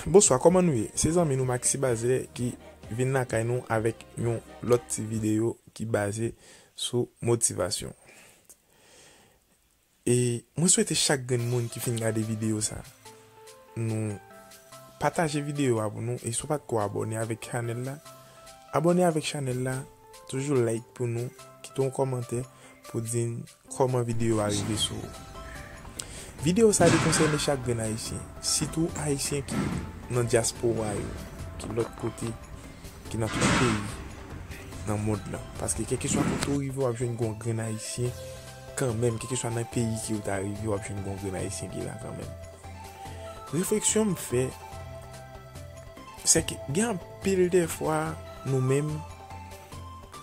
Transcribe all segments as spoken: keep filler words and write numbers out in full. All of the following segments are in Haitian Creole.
Bonswa, kòman nou ye? Se zanmi nou Maxi Bazlè ki vin lakay nou avèk yon lòt ti videyo ki baze sou motivasyon. E mwen swete chak grenn moun ki fin gade videyo sa, nou pataje videyo a pou nou. E si w pa t ko abòne avèk chanèl la, abòne avèk chanèl la, toujou like pou nou, kite yon kòmantè pou di n kòman videyo a rive sou ou. Videyo sa li konsène chak grenn Ayisyen, sitou Ayisyen ki nan dyaspora yo, ki lòt kote, ki nan tout peyi nan mond lan. Paske kèlkeswa kote w rive, w ap jwenn gon grenn Ayisyen kanmenm. Kèlkeswa nan peyi ke w ta rive, w ap jwenn gon grenn Ayisyen ki la kanmenm. Refleksyon m fè, se ke gen anpil de fwa nou menm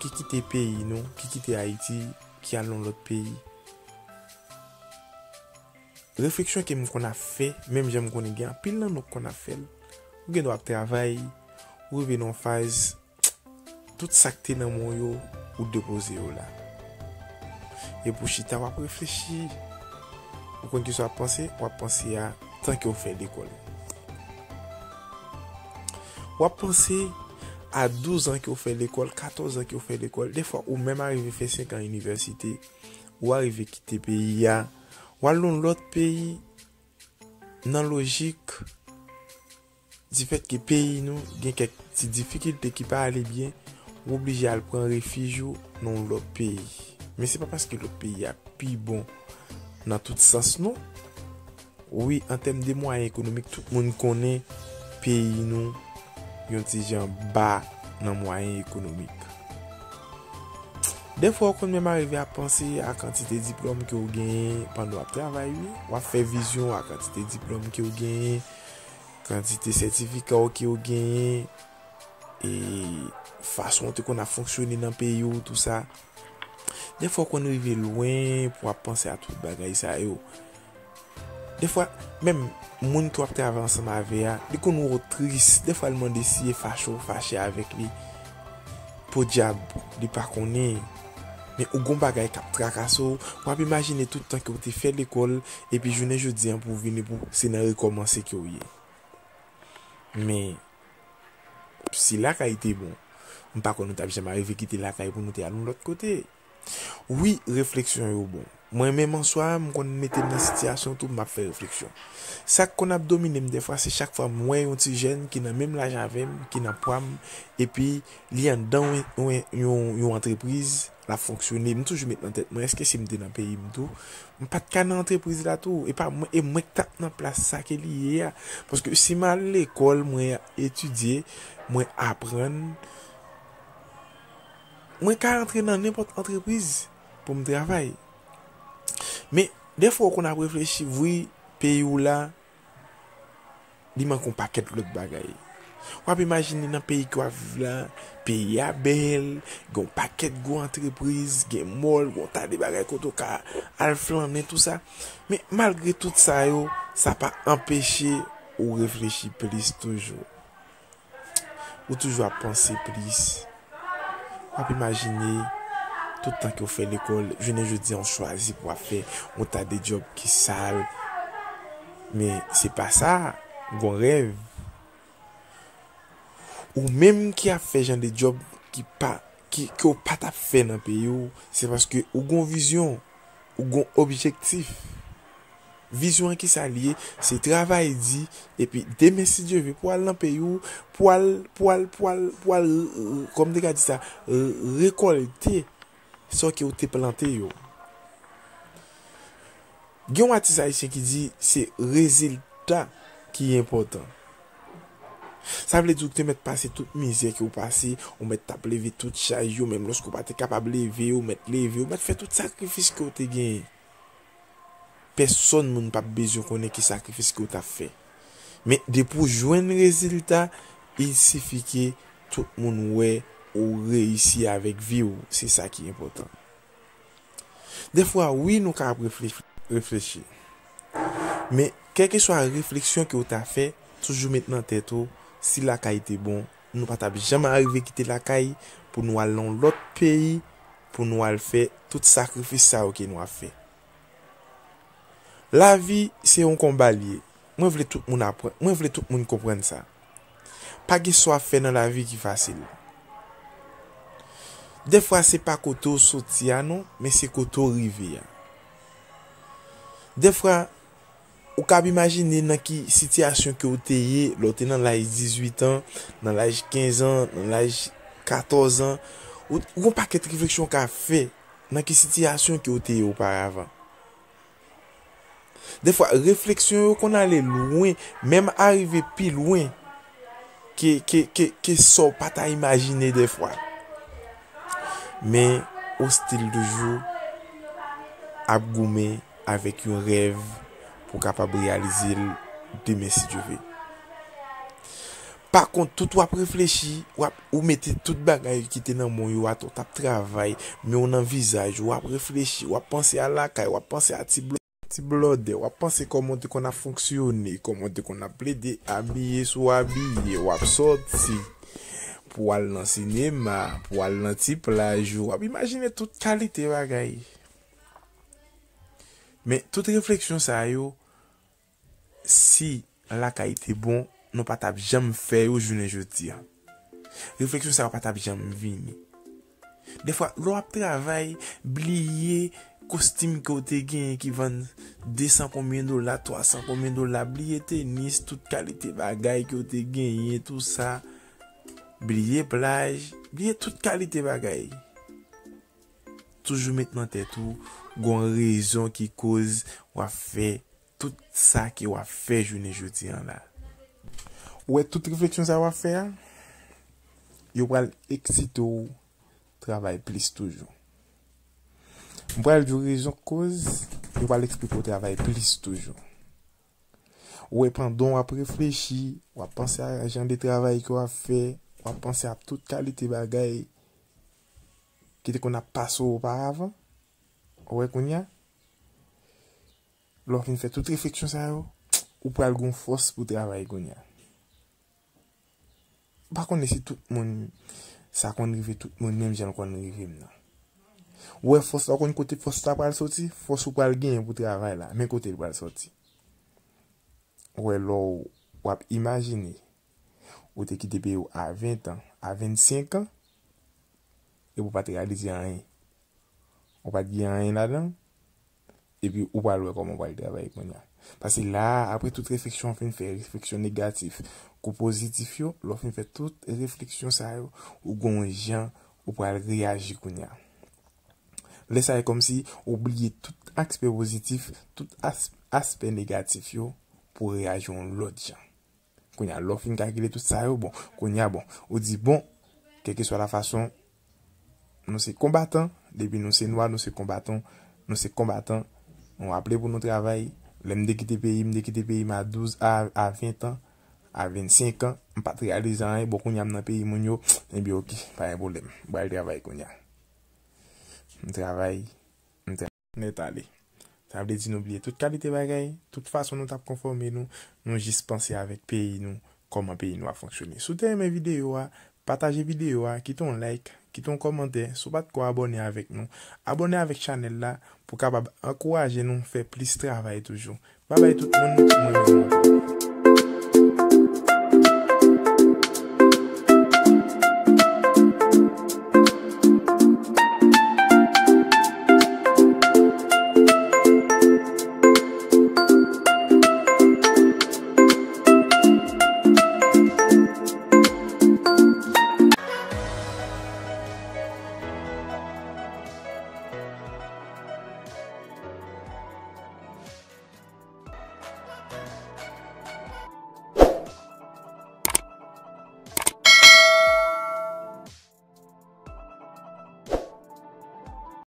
ki kite peyi nou, ki kite Ayiti, ki al nan lòt peyi. Refleksyon ke m konn ap fè, menm jan m konnen gen anpil nan nou k konn ap fè l, ou gen dwa ap travay, ou rive nan yon faz, tout sa k te nan men w yo, ou depoze yo la. Epi w chita, w ap reflechi. Ou konn kisa w ap panse? W ap panse a tan ke w fè lekòl. W ap panse a douz an ke w fè lekòl, katòz an ke w fè lekòl. Defwa, ou menm arive fè senk an inivèsite, ou arive kite peyi a, w al nan lòt peyi, nan lojik, difèt ke peyi nou gen kèk ti difikilte ki pa ale byen, ou oblije al pran refij ou nan yon lòt peyi. Men se pa paske lòt peyi a pi bon nan tout sans, non. Wi, an tèm de mwayen ekonomik, tout moun konnen peyi nou yon ti jan ba nan mwayen ekonomik. Defwa, w konn menm arive ap panse a kantite diplòm ke w genyen pandan w ap travay, wi. W ap fè vizyon a kantite diplòm ke w genyen, kantite sètifika w ke w genyen, e fason w te konn ap fonksyone nan peyi w, tou sa. Defwa, w konn rive lwen pou w ap panse a tout bagay sa yo. Defwa, menm moun ke w ap travay ansanm avè a, li konn wè w tris. Defwa, l mande si e fache w fache avèk li. Podyab, li pa konnen. Men ou gon bagay k ap trakase w, w ap imajine tout tan ke w te fè lekòl, epi jounen jodi an pou w vini pou se nan rekòmanse ke w ye. Men, si lakay te bon, m pa kwè nou t ap janm arive kite lakay pou nou te al yon lòt kote. Wi, refleksyon yo bon. Mwen menm an swa, m konn mete m nan sitiyasyon tou, m ap fè refleksyon. Sa k konn ap domine m defwa, se chak fwa m wè yon ti jèn ki nan menm laj avè m, ki nan pwa m, epi li anndan yon, yon, yon, yon antrepriz, l ap fonksyone. M toujou met nan tèt mwen, èske si m te nan peyi m tou, m pa t ka nan antrepriz la tou? E pa mwen, e mwen k t ap nan plas sa ke li ye a. Paske si m al lekòl, mwen etidye, mwen aprann, mwen ka rantre nan nenpòt antrepriz pou m travay. Men, defwa, w konn ap reflechi, wi, peyi w la, li manke yon pakèt lòt bagay. W ap imajine nan peyi ke w ap viv la, peyi a bèl, gen yon pakèt gwo antrepriz, gen mòl, gen yon ta de bagay kote w ka al flannen, tou sa. Men, malgre tout sa yo, sa pa anpeche ou reflechi plis toujou. Ou toujou ap panse plis. W ap imajine, tout tan ke w fè lekòl, jounen jodi a, w chwazi pou w ap fè yon ta de djòb ki sal. Men se pa sa, gon rèv. Ou menm ki ap fè jan de djòb ki pa, ki, ke w pa t ap fè nan peyi w, se paske ou gon vizyon, ou gon objektif. Vizyon an kisa l ye? Se travay di, epi demen si Dye vle, pou al nan peyi w, pou al, pou al, pou al, pou al, kòm te ka di sa, rekòlte sa ke w te plante yo. Gen yon atis ayisyen ki di se rezilta ki enpòtan. Sa vle di w te mèt pase tout mizè ke w pase, ou mèt t ap leve tout chaj yo, menm lòske w pa te kapab leve yo, ou mèt leve, ou mèt fè tout sakrifis ke w te genyen. Pèsonn moun p ap bezwen konnen ki sakrifis ke w t ap fè. Men depi w jwenn rezilta, il sifi ke tout moun wè ou reyisi avèk vi w. Se sa ki enpòtan. Defwa, wi, nou ka ap refle-, reflechi. Men, kèlkeswa refleksyon ke w ta fè, toujou met nan tèt ou, si lakay te bon, nou pa t ap janm arive kite lakay pou nou al nan yon lòt peyi, pou nou al fè tout sakrifis sa yo ke nou ap fè. Lavi, se yon konba l ye. Mwen vle tout moun aprann, mwen vle tout moun konprann sa. Pa gen sa w ap fè nan lavi ki fasil. Dèfwa se pa kote w soti a non, men se kote w rive a. Dèfwa, ou kab imajine nan ki sitiyasyon ke w te ye lè w te nan laj dizuit an, nan laj kenz an, nan laj katòz an. Ou, ou gon pakèt refleksyon w ka fè nan ki sitiyasyon ke w te ye oparavan. Dèfwa, refleksyon yo konn ale lwen, menm arive pi lwen ke, ke, ke, ke sa w pa ta imajine dèfwa. Men, ou still toujou ap goumen avèk yon rèv pou w kapab reyalize l demen, si Dye vle. Pa kont, tout w ap reflechi, w ap, ou mete tout bagay ki te nan men w yo atò, w t ap travay, men w nan vizaj, w ap reflechi, w ap panse a lakay, w ap panse a ti blo-, ti blòdè, w ap panse kòman w te konn ap fonksyone, kòman w te konn ap plede abiye si w abiye, w ap sòti pou w al nan sinema, pou w al nan ti plaj, w ap imajine tout kalite bagay. Men tout refleksyon sa yo, si lakay te bon, nou pa t ap janm fè yo jounen jodi a. Refleksyon sa yo pa t ap janm vini. Dèfwa, lè w ap travay, bliye kostim ke w te genyen ki vann de san konbyen dola, twa san konbyen dola, bliye tenis, tout kalite bagay ke w te genyen, tou sa. Bliye plaj, bliye tout kalite bagay. Toujou met nan tèt ou, gon rezon ki koz w ap fè tout sa ke w ap fè jounen jodi a la. Ou wè tout refleksyon sa w ap fè a, yo pral eksite w travay plis toujou. M pral di w rezon k koz, yo pral eksplike w travay plis toujou. Ou wè, pandan w ap reflechi, w ap panse a jan de travay ke w ap fè, w ap panse a tout kalite bagay ki te konn ap pase w oparavan. Ou wè kounye a, lè w fin fè tout refleksyon sa yo, ou pral gon fòs pou travay kounye a. M pa konnen si tout moun, sa konn rive tout moun menm jan l konn rive m nan. Ou wè fòs la, ou konn kote fòs la pral soti? Fòs ou pral genyen pou travay la, men kote l pral soti. Ou wè lè w, w ap imajine, ou te kite peyi w a ven an, a vennsenk an, epi w pa t reyalize anyen. Ou pa t gen anyen ladan l, epi ou pral wè kòman w pral travay kounye a. Paske la a, apre tout refleksyon w fin fè, refleksyon negatif kou pozitif yo, lè w fin fè tout refleksyon sa yo, ou gon jan ou pral reyaji kounye a. Lè sa a, e kòmsi ou bliye tout aspè pozitif, tout as-, aspè negatif yo pou w reyaji yon lòt jan. Kounye a, lè w fin kalkile tout sa yo, bon, kounye a, bon, ou di, bon, kèlkeswa la fason, nou se konbatan, depi nou se nwa, nou se konbatan, nou se konbatan, nou raple pou nou travay. Lè m te kite peyi, m te kite peyi m a douz, a, a ven an, a vennsenk an, m pa t reyalize anyen, bon, kounye a m nan peyi moun yo, ebyen, oke, pa gen pwoblèm, m pral travay kounye a. M travay, m travay. Nèt ale. Sa vle di nou bliye tout kalite bagay, tout fason nou t ap konfòme nou, nou jis panse avèk peyi nou, kòman peyi nou ap fonksyone. Si w te renmen videyo a, pataje videyo a, kite yon like, kite yon kòmantè. Si w pa t ko abòne avèk nou, abòne avèk chanèl la pou w kapab ankouraje nou fè plis travay toujou. Babay tout moun, mwen renmen nou.